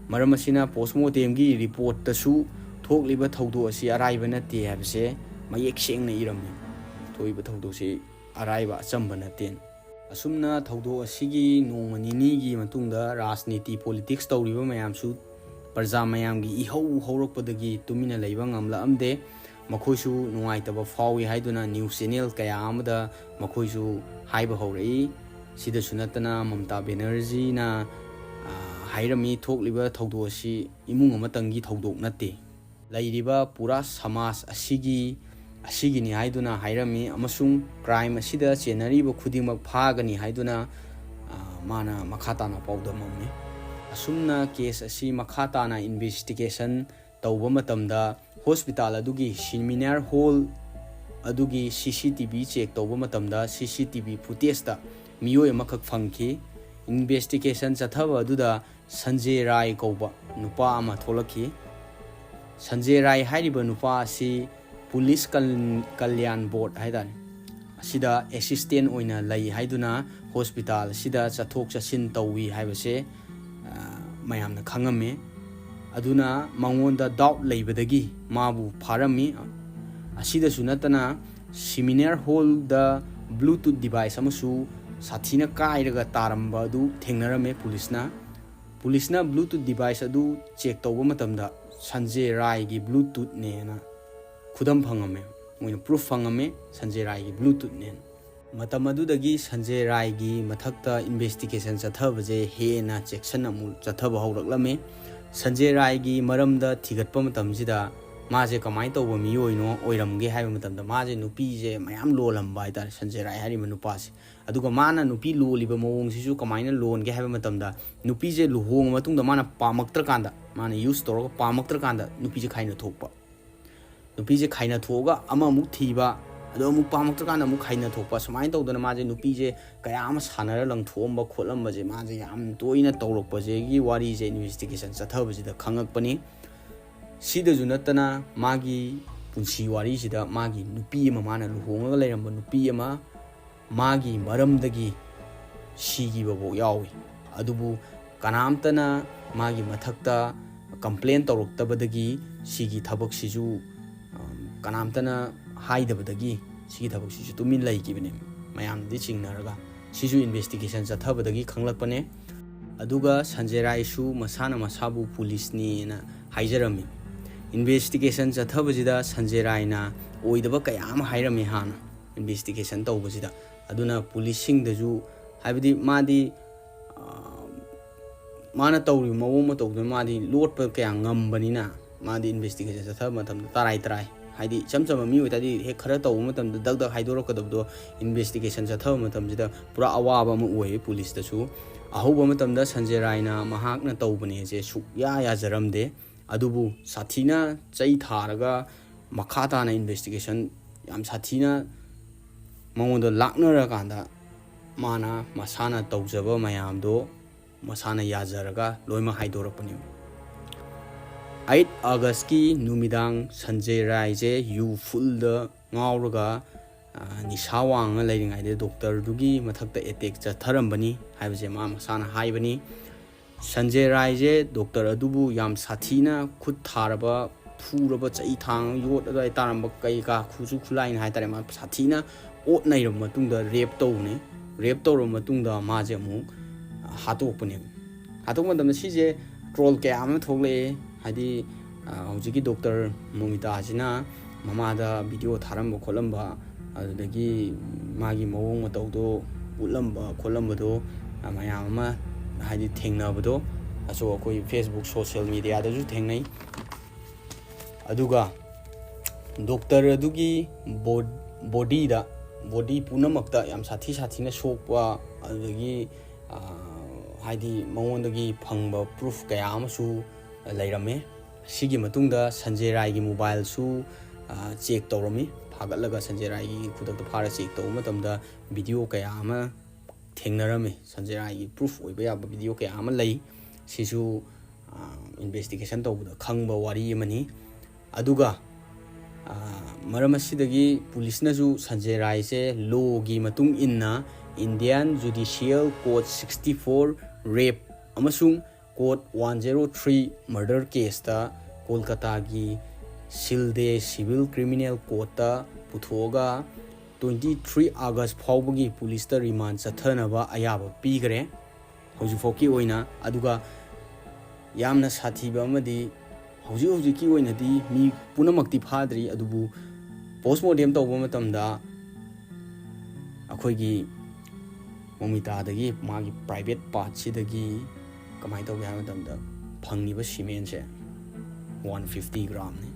ꯃꯔꯝ ꯑꯁꯤꯅ ꯄꯣꯁꯃꯣꯔꯇꯦꯝꯒꯤ ꯔꯤꯄꯣꯔꯠꯇꯁꯨ ꯊꯣꯛꯂꯤꯕ ꯊꯧꯗꯣꯛ ꯑꯁꯤ ꯑꯔꯥꯏꯕ ꯅꯠꯇꯦ ꯍꯥꯏꯕꯁꯦ ꯃꯌꯦꯛ ꯁꯦꯡꯅ ꯏꯔꯝꯃꯤ꯫ ꯊꯣꯛꯏꯕ ꯊꯧꯗꯣꯛꯁꯤ ꯑꯔꯥꯏꯕ, ꯑꯆꯝꯕ ꯅꯠꯇꯦ꯫ ꯑꯁꯨꯝꯅ ꯊꯧꯗꯣꯛ ꯑꯁꯤꯒꯤ ꯅꯣꯡꯃ ꯅꯤꯅꯤꯒꯤ ꯃꯇꯨꯡꯗ ꯔꯥꯖꯅꯤꯇꯤ, ꯄꯣꯂꯤꯇꯤꯛꯁ ꯇꯧꯔꯤꯕ ꯃꯌꯥꯝꯁꯨ ꯄ꯭ꯔꯖꯥ ꯃꯌꯥꯝꯒꯤ ꯏꯍꯧ ꯍꯧꯔꯛꯄꯗꯒꯤ ꯇꯨꯃꯤꯟꯅ ꯂꯩꯕ ꯉꯝꯂꯛꯑꯝꯗꯦ꯫ ꯃꯈꯣꯏꯁꯨ ꯅꯨꯡꯉꯥꯏꯇꯕ ꯐꯥꯎꯏ ꯍꯥꯏꯗꯨꯅ ꯅ꯭ꯌꯨꯁ ꯆꯦꯅꯦꯜ ꯀꯌꯥ ꯑꯃꯗ ꯃꯈꯣꯏꯁꯨ ꯍꯥꯏꯕ ꯍꯧꯔꯛꯏ꯫ ꯁꯤꯗꯁꯨ ꯅꯠꯇꯅ ꯃꯃꯇꯥ ꯕꯦꯅꯔꯖꯤꯅ, ꯑ, ꯍꯥꯏꯔꯝꯃꯤ, ꯊꯣꯛꯂꯤꯕ ꯊꯧꯗꯣꯛ ꯑꯁꯤ ꯏꯃꯨꯡ ꯑꯃꯇꯪꯒꯤ ꯊꯧꯗꯣꯛ ꯅꯠꯇꯦ, ꯂꯩꯔꯤꯕ ꯄꯨꯔꯥ ꯁꯃꯥꯖ ꯑꯁꯤꯒꯤ, ꯑꯁꯤꯒꯤꯅꯤ ꯍꯥꯏꯗꯨꯅ ꯍꯥꯏꯔꯝꯃꯤ, ꯑꯃꯁꯨꯡ ꯀ꯭ꯔꯥꯏꯝ ꯑꯁꯤꯗ ꯆꯦꯟꯅꯔꯤꯕ ꯈꯨꯗꯤꯡꯃꯛ ꯐꯥꯒꯅꯤ ꯍꯥꯏꯗꯨꯅ, ꯑ, ꯃꯥꯅ ꯃꯈꯥ ꯇꯥꯅ ꯄꯥꯎꯗꯝꯃꯝꯃꯤ꯫ ꯑꯁꯨꯝꯅ ꯀꯦꯁ ꯑꯁꯤ ꯃꯈꯥ ꯇꯥꯅ ꯏꯟꯚꯦꯁꯇꯤꯒꯦꯁꯟ ꯇꯧꯕ ꯃꯇꯝꯗ ꯍꯣꯁꯄꯤꯇꯥꯜ ꯑꯗꯨꯒꯤ ꯁꯤꯃꯤꯅꯥꯔ ꯍꯣꯜ ꯑꯗꯨꯒꯤ ꯁꯤ ꯁꯤ ꯇꯤ ꯚꯤ ꯆꯦꯛ ꯇꯧꯕ ꯃꯇꯝꯗ ꯁꯤ ꯁꯤ ꯇꯤ ꯚꯤ ꯐꯨꯇꯦꯖꯇ ꯃꯤꯑꯣꯏ ꯑꯃꯈꯛ ꯐꯪꯈꯤ꯫ ꯏꯟꯚꯦꯁꯇꯤꯒꯦꯁꯟ ꯆꯠꯊꯕ ꯑꯗꯨꯗ ꯁꯟꯖꯦ ꯔꯥꯏ ꯀꯧꯕ ꯅꯨꯄꯥ ꯑꯃ ꯊꯣꯛꯂꯛꯈꯤ꯫ ꯁꯟꯖꯦ ꯔꯥꯏ ꯍꯥꯏꯔꯤꯕ ꯅꯨꯄꯥ ꯑꯁꯤ ꯄꯨꯂꯤꯁ ꯀꯜ-, ꯀꯜꯌꯥꯟ ꯕꯣꯔꯗ ꯍꯥꯏꯇꯥꯔꯦ, ꯁꯤꯗ ꯑꯦꯁꯤꯁꯇꯦꯟ ꯑꯣꯏꯅ ꯂꯩ ꯍꯥꯏꯗꯨꯅ ꯍꯣꯁꯄꯤꯇꯥꯜ ꯑꯁꯤꯗ ꯆꯠꯊꯣꯛ ꯆꯠꯁꯤꯟ ꯇꯧꯏ ꯍꯥꯏꯕꯁꯦ, ꯑ, ꯃꯌꯥꯝꯅ ꯈꯪꯉꯝꯃꯤ꯫ ꯑꯗꯨꯅ ꯃꯉꯣꯟꯗ ꯗꯥꯎꯠ ꯂꯩꯕꯗꯒꯤ ꯃꯥꯕꯨ ꯐꯥꯔꯝꯃꯤ꯫ ꯑꯁꯤꯗꯁꯨ ꯅꯠꯇꯅ ꯁꯤꯃꯤꯅꯥꯔ ꯍꯣꯜꯗ ꯕ꯭ꯂꯨꯇꯨꯠ ꯗꯤꯚꯥꯏꯁ ꯑꯃꯁꯨ ꯁꯥꯊꯤꯅ ꯀꯥꯏꯔꯒ ꯇꯥꯔꯝꯕ ꯑꯗꯨ ꯊꯦꯡꯅꯔꯝꯃꯦ ꯄꯨꯂꯤꯁꯅ꯫ ꯄꯨꯂꯤꯁꯅ ꯕ꯭ꯂꯨꯇꯨꯠ ꯗꯤꯚꯥꯏꯁ ꯑꯗꯨ ꯆꯦꯛ ꯇꯧꯕ ꯃꯇꯝꯗ ꯁꯟꯖꯦ ꯔꯥꯏꯒꯤ ꯕ꯭ꯂꯨꯇꯨꯠꯅꯦꯅ ꯈꯨꯗꯝ ꯐꯪꯉꯝꯃꯦ꯫ ꯃꯣꯏꯅ ꯄ꯭ꯔꯨꯐ ꯐꯪꯉꯝꯃꯦ ꯁꯟꯖꯦ ꯔꯥꯏꯒꯤ ꯕ꯭ꯂꯨꯇꯨꯠꯅꯦꯅ꯫ ꯃꯇꯝ ꯑꯗꯨꯗꯒꯤ ꯁꯟꯖꯦ ꯔꯥꯏꯒꯤ ꯃꯊꯛꯇ ꯏꯟꯚꯦꯁꯇꯤꯒꯦꯁꯟ ꯆꯠꯊꯕꯁꯦ ꯍꯦꯟꯅ ꯆꯦꯛꯁꯟꯅ ꯑꯃꯨꯛ ꯆꯠꯊꯕ ꯍꯧꯔꯛꯂꯝꯃꯤ꯫ ꯁꯟꯖꯦ ꯔꯥꯏꯒꯤ ꯃꯔꯝꯗ ꯊꯤꯒꯠꯄ ꯃꯇꯝꯁꯤꯗ ꯃꯥꯁꯦ ꯀꯃꯥꯏꯅ ꯇꯧꯕ ꯃꯤꯑꯣꯏꯅꯣ ꯑꯣꯏꯔꯝꯒꯦ ꯍꯥꯏꯕ ꯃꯇꯝꯗ, ꯃꯥꯁꯦ ꯅꯨꯄꯤꯁꯦ ꯃꯌꯥꯝ ꯂꯣꯜꯂꯝꯕ ꯍꯥꯏꯇꯥꯔꯦ, ꯁꯟꯖꯦ ꯔꯥꯏ ꯍꯥꯏꯔꯤꯕ ꯅꯨꯄꯥꯁꯦ꯫ ꯑꯗꯨꯒ ꯃꯥꯅ ꯅꯨꯄꯤ ꯂꯣꯜꯂꯤꯕ ꯃꯑꯣꯡꯁꯤꯁꯨ ꯀꯃꯥꯏꯅ ꯂꯣꯟꯒꯦ ꯍꯥꯏꯕ ꯃꯇꯝꯗ, ꯅꯨꯄꯤꯁꯦ ꯂꯨꯍꯣꯡꯉ ꯃꯇꯨꯡꯗ ꯃꯥꯅ ꯄꯥꯝꯃꯛꯇ꯭ꯔꯀꯥꯟꯗ, ꯃꯥꯅ ꯌꯨꯁ ꯇꯧꯔꯒ ꯄꯥꯝꯃꯛꯇ꯭ꯔꯀꯥꯟꯗ ꯅꯨꯄꯤꯁꯦ ꯈꯥꯏꯅ ꯊꯣꯛꯄ꯫ ꯅꯨꯄꯤꯁꯦ ꯈꯥꯏꯅ ꯊꯣꯛꯑꯒ ꯑꯃꯃꯨꯛ ꯊꯤꯕ, ꯑꯗꯣ ꯑꯃꯨꯛ ꯄꯥꯝꯃꯛꯇ꯭ꯔꯀꯥꯟꯗ ꯑꯃꯨꯛ ꯈꯥꯏꯅ ꯊꯣꯛꯄ, ꯁꯨꯃꯥꯏꯅ ꯇꯧꯗꯅ ꯃꯥꯁꯦ ꯅꯨꯄꯤꯁꯦ ꯀꯌꯥ ꯑꯃ ꯁꯥꯟꯅꯔ ꯂꯪꯊꯣꯛꯑꯝꯕ ꯈꯣꯠꯂꯝꯕꯁꯦ ꯃꯥꯁꯦ ꯌꯥꯝ ꯇꯣꯏꯅ ꯇꯧꯔꯛꯄꯁꯤꯒꯤ ꯋꯥꯔꯤꯁꯦ ꯏꯟꯚꯦꯁꯇꯤꯒꯦꯁꯟ ꯆꯠꯊꯕꯁꯤꯗ ꯈꯪꯉꯛꯄꯅꯤ꯫ ꯁꯤꯗꯁꯨ ꯅꯠꯇꯅ ꯃꯥꯒꯤ ꯄꯨꯟꯁꯤ ꯋꯥꯔꯤꯁꯤꯗ ꯃꯥꯒꯤ ꯅꯨꯄꯤ ꯑꯃ, ꯃꯥꯅ ꯂꯨꯍꯣꯡꯉꯒ ꯂꯩꯔꯝꯕ ꯅꯨꯄꯤ ꯑꯃ ꯃꯥꯒꯤ ꯃꯔꯝꯗꯒꯤ ꯁꯤꯈꯤꯕꯐꯥꯎ ꯌꯥꯎꯏ꯫ ꯑꯗꯨꯕꯨ ꯀꯅꯥꯝꯇꯅ ꯃꯥꯒꯤ ꯃꯊꯛꯇ ꯀꯝꯄ꯭ꯂꯦꯟ ꯇꯧꯔꯛꯇꯕꯗꯒꯤ ꯁꯤꯒꯤ ꯊꯕꯛꯁꯤꯁꯨ, ꯑꯝ, ꯀꯅꯥꯝꯇꯅ ꯍꯥꯏꯗꯕꯗꯒꯤ ꯁꯤꯒꯤ ꯊꯕꯛꯁꯤꯁꯨ ꯇꯨꯃꯤꯟ ꯂꯩꯈꯤꯕꯅꯦ, ꯃꯌꯥꯝꯅꯗꯤ ꯆꯤꯡꯅꯔꯒ꯫ ꯁꯤꯁꯨ ꯏꯟꯚꯦꯁꯇꯤꯒꯦꯁꯟ ꯆꯠꯊꯕꯗꯒꯤ ꯈꯪꯂꯛꯄꯅꯦ꯫ ꯑꯗꯨꯒ ꯁꯟꯖꯦ ꯔꯥꯏꯁꯨ ꯃꯁꯥꯅ ꯃꯁꯥꯕꯨ ꯄꯨꯂꯤꯁꯅꯤꯅ ꯍꯥꯏꯖꯔꯝꯃꯤ꯫ ꯏꯟꯚꯦꯁꯇꯤꯒꯦꯁꯟ ꯆꯠꯊꯕꯁꯤꯗ ꯁꯟꯖꯦ ꯔꯥꯏꯅ ꯑꯣꯏꯗꯕ ꯀꯌꯥ ꯑꯃ ꯍꯥꯏꯔꯝꯃꯤ ꯍꯥꯟꯅ ꯏꯟꯚꯦꯁꯇꯤꯒꯦꯁꯟ ꯇꯧꯕꯁꯤꯗ꯫ ꯑꯗꯨꯅ ꯄꯨꯂꯤꯁꯁꯤꯡꯗꯁꯨ, ꯍꯥꯏꯕꯗꯤ ꯃꯥꯗꯤ, ꯑ, ꯃꯥꯅ ꯇꯧꯔꯤꯕ ꯃꯑꯣꯡ ꯃꯇꯧꯗꯨꯅ ꯃꯥꯗꯤ ꯂꯣꯠꯄ ꯀꯌꯥ ꯉꯝꯕꯅꯤꯅ, ꯃꯥꯗꯤ ꯏꯟꯚꯦꯁꯇꯤꯒꯦꯁꯟ ꯆꯠꯊꯕ ꯃꯇꯝꯗ ꯇꯔꯥꯏ ꯇꯔꯥꯏ, ꯍꯥꯏꯗꯤ ꯏꯆꯝ ꯆꯝꯕ ꯃꯤ ꯑꯣꯏꯇꯥꯔꯗꯤ ꯍꯦꯛ ꯈꯔ ꯇꯧꯕ ꯃꯇꯝꯗ ꯗꯛ ꯗꯛ ꯍꯥꯏꯗꯣꯔꯛꯀꯗꯕꯗꯣ, ꯏꯟꯚꯦꯁꯇꯤꯒꯦꯁꯟ ꯆꯠꯊꯕ ꯃꯇꯝꯁꯤꯗ ꯄꯨꯔꯥ ꯑꯋꯥꯕ ꯑꯃ ꯑꯣꯏꯌꯦ ꯄꯨꯂꯤꯁꯇꯁꯨ꯫ ꯑꯍꯧꯕ ꯃꯇꯝꯗ ꯁꯟꯖꯦ ꯔꯥꯏꯅ ꯃꯍꯥꯛꯅ ꯇꯧꯕꯅꯦꯁꯦ ꯁꯨꯛꯌꯥ ꯌꯥꯖꯔꯝꯗꯦ꯫ ꯑꯗꯨꯕꯨ ꯁꯥꯊꯤꯅ ꯆꯩ ꯊꯥꯔꯒ ꯃꯈꯥ ꯇꯥꯅ ꯏꯟꯚꯦꯁꯇꯤꯒꯦꯁꯟ ꯌꯥꯝ ꯁꯥꯊꯤꯅ ꯃꯉꯣꯟꯗ ꯂꯥꯛꯅꯔꯀꯥꯟꯗ ꯃꯥꯅ ꯃꯁꯥꯅ ꯇꯧꯖꯕ ꯃꯌꯥꯝꯗꯣ ꯃꯁꯥꯅ ꯌꯥꯖꯔꯒ ꯂꯣꯏꯅꯃꯛ ꯍꯥꯏꯗꯣꯔꯛꯄꯅꯦꯕ꯫ ꯑꯩꯠ ꯑꯥꯒꯁꯀꯤ ꯅꯨꯃꯤꯗꯥꯡ ꯁꯟꯖꯦ ꯔꯥꯏꯁꯦ ꯌꯨ ꯐꯨꯜꯗ ꯉꯥꯎꯔꯒ ꯅꯤꯁꯥ ꯋꯥꯡꯉ ꯂꯩꯔꯤꯉꯩꯗ ꯗꯣꯛꯇꯔꯗꯨꯒꯤ ꯃꯊꯛꯇ ꯑꯦꯇꯦꯛ ꯆꯠꯊꯔꯝꯕꯅꯤ ꯍꯥꯏꯕꯁꯦ ꯃꯥ ꯃꯁꯥꯅ ꯍꯥꯏꯕꯅꯤ꯫ ꯁꯟꯖꯦ ꯔꯥꯏꯁꯦ ꯗꯣꯛꯇꯔ ꯑꯗꯨꯕꯨ ꯌꯥꯝ ꯁꯥꯊꯤꯅ ꯈꯨꯠ ꯊꯥꯔꯕ, ꯐꯨꯔꯕ, ꯆꯩ ꯊꯥꯡ ꯌꯣꯠ ꯑꯗꯨꯋꯥꯏ ꯇꯥꯔꯝꯕ ꯀꯩ ꯀꯥ ꯈꯨꯠꯁꯨ ꯈꯨꯠꯂꯥꯏꯅ ꯍꯥꯏꯇꯥꯔꯦ, ꯃꯥ ꯁꯥꯊꯤꯅ ꯑꯣꯠ ꯅꯩꯔꯕ ꯃꯇꯨꯡꯗ ꯔꯦꯞ ꯇꯧꯕꯅꯦ꯫ ꯔꯦꯞ ꯇꯧꯔꯕ ꯃꯇꯨꯡꯗ ꯃꯥꯁꯦ ꯑꯃꯨꯛ ꯍꯥꯠꯇꯣꯛꯄꯅꯦꯕ꯫ ꯍꯥꯠꯇꯣꯛꯄ ꯃꯇꯝꯗ ꯁꯤꯁꯦ ꯇ꯭ꯔꯣꯜ ꯀꯌꯥ ꯑꯃ ꯊꯣꯛꯂꯛꯑꯦ꯫ ꯍꯥꯏꯗꯤ ꯍꯧꯖꯤꯛꯀꯤ ꯗꯣꯛꯇꯔ ꯃꯣꯃꯤꯇꯥꯁꯤꯅ ꯃꯃꯥꯗ ꯚꯤꯗꯤꯑꯣ ꯊꯥꯔꯝꯕ ꯈꯣꯠꯂꯝꯕ, ꯑꯗꯨꯗꯒꯤ ꯃꯥꯒꯤ ꯃꯑꯣꯡ ꯃꯇꯧꯗꯣ ꯎꯠꯂꯝꯕ ꯈꯣꯠꯂꯝꯕꯗꯣ ꯃꯌꯥꯝ ꯑꯃ ꯍꯥꯏꯗꯤ ꯊꯦꯡꯅꯕꯗꯣ ꯑꯁꯨ ꯑꯩꯈꯣꯏ ꯐꯦꯁꯕꯨꯛ, ꯁꯣꯁꯤꯌꯦꯜ ꯃꯦꯗꯤꯌꯥꯗꯁꯨ ꯊꯦꯡꯅꯩ꯫ ꯑꯗꯨꯒ ꯗꯣꯛꯇꯔ ꯑꯗꯨꯒꯤ ꯕꯣ- ꯕꯣꯗꯤꯗ, ꯕꯣꯗꯤ ꯄꯨꯝꯅꯃꯛꯇ ꯌꯥꯝ ꯁꯥꯊꯤ ꯁꯥꯊꯤꯅ ꯁꯣꯛꯄ, ꯑꯗꯨꯗꯒꯤ ꯍꯥꯏꯗꯤ ꯃꯉꯣꯟꯗꯒꯤ ꯐꯪꯕ ꯄ꯭ꯔꯨꯐ ꯀꯌꯥ ꯑꯃꯁꯨ ꯂꯩꯔꯝꯃꯦ꯫ ꯁꯤꯒꯤ ꯃꯇꯨꯡꯗ ꯁꯟꯖꯦ ꯔꯥꯏꯒꯤ ꯃꯣꯕꯥꯏꯜꯁꯨ ꯆꯦꯛ ꯇꯧꯔꯝꯃꯤ꯫ ꯐꯥꯒꯠꯂꯒ ꯁꯟꯖꯦ ꯔꯥꯏꯒꯤ ꯈꯨꯗꯛꯇ ꯐꯥꯔ ꯆꯦꯛ ꯇꯧꯕ ꯃꯇꯝꯗ ꯚꯤꯗꯤꯑꯣ ꯀꯌꯥ ꯑꯃ ꯊꯦꯡꯅꯔꯝꯃꯤ꯫ ꯁꯟꯖꯦ ꯔꯥꯏꯒꯤ ꯄ꯭ꯔꯨꯐ ꯑꯣꯏꯕ ꯌꯥꯕ ꯚꯤꯗꯤꯑꯣ ꯀꯌꯥ ꯑꯃ ꯂꯩ꯫ ꯁꯤꯁꯨ ꯏꯟꯚꯦꯁꯇꯤꯒꯦꯁꯟ ꯇꯧꯕꯗ ꯈꯪꯕ ꯋꯥꯔꯤ ꯑꯃꯅꯤ꯫ ꯑꯗꯨꯒ ꯃꯔꯝ ꯑꯁꯤꯗꯒꯤ ꯄꯨꯂꯤꯁꯅꯁꯨ ꯁꯟꯖꯦ ꯔꯥꯏꯁꯦ ꯂꯣꯒꯤ ꯃꯇꯨꯡ ꯏꯟꯅ Indian Judicial Code sixty four rape ꯑꯃꯁꯨꯡ Code one zero three murder caseꯇ ꯀꯣꯜꯀꯇꯥꯒꯤ ꯁꯤꯜꯗꯦ ꯁꯤꯚꯤꯜ ꯀ꯭ꯔꯤꯃꯤꯅꯦꯜ ꯀꯣꯔꯠꯇ ꯄꯨꯊꯣꯛꯑꯒ twenty three August ꯐꯥꯎꯕꯒꯤ ꯄꯨꯂꯤꯁꯇ ꯔꯤꯃꯥꯟ ꯆꯠꯊꯅꯕ ꯑꯌꯥꯕ ꯄꯤꯈꯔꯦ ꯍꯧꯖꯤꯛꯐꯥꯎꯒꯤ ꯑꯣꯏꯅ꯫ ꯑꯗꯨꯒ ꯌꯥꯝꯅ ꯁꯥꯊꯤꯕ ꯑꯃꯗꯤ ꯍꯧꯖꯤꯛ ꯍꯧꯖꯤꯛꯀꯤ ꯑꯣꯏꯅꯗꯤ ꯃꯤ ꯄꯨꯝꯅꯃꯛꯇꯤ ꯐꯥꯗ꯭ꯔꯤ, ꯑꯗꯨꯕꯨ ꯄꯣꯁꯃꯣꯔꯇꯦꯝ ꯇꯧꯕ ꯃꯇꯝꯗ ꯑꯩꯈꯣꯏꯒꯤ ꯃꯣꯃꯤꯇꯥꯗꯒꯤ ꯃꯥꯒꯤ ꯄ꯭ꯔꯥꯏꯚꯦꯠ ꯄꯥꯔꯠꯁꯤꯗꯒꯤ ꯀꯃꯥꯏꯅ ꯇꯧꯒꯦ ꯍꯥꯏꯕ ꯃꯇꯝꯗ ꯐꯪꯉꯤꯕ ꯁꯤꯃꯦꯟꯁꯦ ꯋꯥꯟ ꯐꯤꯐꯇꯤ ꯒ꯭ꯔꯥꯝꯅꯤ꯫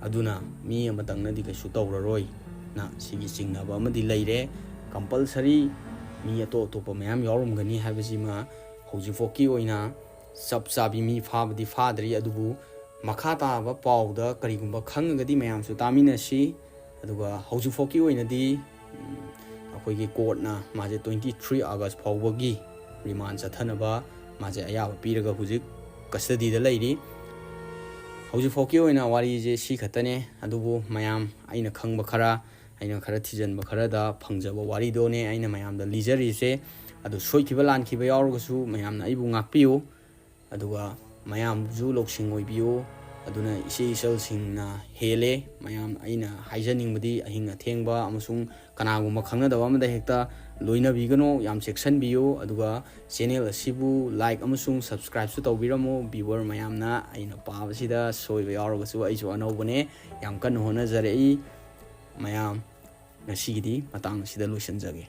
ꯑꯗꯨꯅ ꯃꯤ ꯑꯃꯇꯪꯅꯗꯤ ꯀꯩꯁꯨ ꯇꯧꯔꯔꯣꯏꯅ ꯁꯤꯒꯤ ꯆꯤꯡꯅꯕ ꯑꯃꯗꯤ ꯂꯩꯔꯦ꯫ ꯀꯝꯄꯜꯁꯔꯤ ꯃꯤ ꯑꯇꯣꯞ ꯑꯇꯣꯞꯄ ꯃꯌꯥꯝ ꯌꯥꯎꯔꯝꯒꯅꯤ ꯍꯥꯏꯕꯁꯤꯃ ꯍꯧꯖꯤꯛꯐꯥꯎꯀꯤ ꯑꯣꯏꯅ ꯆꯞ ꯆꯥꯕꯤ ꯃꯤ ꯐꯥꯕꯗꯤ ꯐꯥꯗ꯭ꯔꯤ, ꯑꯗꯨꯕꯨ ꯃꯈꯥ ꯇꯥꯕ ꯄꯥꯎꯗ ꯀꯔꯤꯒꯨꯝꯕ ꯈꯪꯉꯒꯗꯤ ꯃꯌꯥꯝꯁꯨ ꯇꯥꯃꯤꯟꯅꯁꯤ꯫ ꯑꯗꯨꯒ ꯍꯧꯖꯤꯛꯐꯥꯎꯀꯤ ꯑꯣꯏꯅꯗꯤ ꯑꯩꯈꯣꯏꯒꯤ ꯀꯣꯔꯠꯅ ꯃꯥꯁꯦ twenty three August ꯐꯥꯎꯕꯒꯤ ꯔꯤꯃꯥꯟ ꯆꯠꯊꯅꯕ ꯃꯥꯁꯦ ꯑꯌꯥꯕ ꯄꯤꯔꯒ ꯍꯧꯖꯤꯛ ꯀꯁꯇꯗꯤꯗ ꯂꯩꯔꯤ꯫ ꯍꯧꯖꯤꯛꯐꯥꯎꯀꯤ ꯑꯣꯏꯅ ꯋꯥꯔꯤꯁꯦ ꯁꯤ ꯈꯛꯇꯅꯦ꯫ ꯑꯗꯨꯕꯨ ꯃꯌꯥꯝ ꯑꯩꯅ ꯈꯪꯕ ꯈꯔ ꯑꯩꯅ ꯈꯔ ꯊꯤꯖꯤꯟꯕ ꯈꯔꯗ ꯐꯪꯖꯕ ꯋꯥꯔꯤꯗꯨꯅꯦ ꯑꯩꯅ ꯃꯌꯥꯝꯗ ꯂꯤꯖꯔꯤꯁꯦ꯫ ꯑꯗꯨ ꯁꯣꯏꯈꯤꯕ ꯂꯥꯟꯈꯤꯕ ꯌꯥꯎꯔꯒꯁꯨ ꯃꯌꯥꯝꯅ ꯑꯩꯕꯨ ꯉꯥꯛꯄꯤꯌꯨ, ꯑꯗꯨꯒ ꯃꯌꯥꯝꯁꯨ ꯂꯧꯁꯤꯡ ꯑꯣꯏꯕꯤꯌꯨ꯫ ꯑꯗꯨꯅ ꯏꯆꯦ ꯏꯆꯜꯁꯤꯡꯅ ꯍꯦꯜꯂꯦ꯫ ꯃꯌꯥꯝ, ꯑꯩꯅ ꯍꯥꯏꯖꯅꯤꯡꯕꯗꯤ ꯑꯍꯤꯡ ꯑꯊꯦꯡꯕ ꯑꯃꯁꯨꯡ ꯀꯅꯥꯒꯨꯝꯕ ꯈꯪꯅꯗꯕ ꯑꯃꯗ ꯍꯦꯛꯇ ꯂꯣꯏꯅꯕꯤꯒꯅꯨ, ꯌꯥꯝ ꯆꯦꯛꯁꯤꯟꯕꯤꯌꯨ꯫ ꯑꯗꯨꯒ ꯆꯦꯅꯦꯜ ꯑꯁꯤꯕꯨ ꯂꯥꯏꯛ ꯑꯃꯁꯨꯡ ꯁꯕꯁꯀ꯭ꯔꯥꯏꯕꯁꯨ ꯇꯧꯕꯤꯔꯝꯃꯨ꯫ ꯚ꯭ꯌꯨꯋꯔ ꯃꯌꯥꯝꯅ, ꯑꯩꯅ ꯄꯥꯕꯁꯤꯗ ꯁꯣꯏꯕ ꯌꯥꯎꯔꯒꯁꯨ ꯑꯩꯁꯨ ꯑꯅꯧꯕꯅꯦ, ꯌꯥꯝ ꯀꯟꯅ ꯍꯣꯠꯅꯖꯔꯛꯏ꯫ ꯃꯌꯥꯝ, ꯉꯁꯤꯒꯤꯗꯤ ꯃꯇꯥꯡ ꯑꯁꯤꯗ ꯂꯣꯏꯁꯤꯟꯖꯒꯦ꯫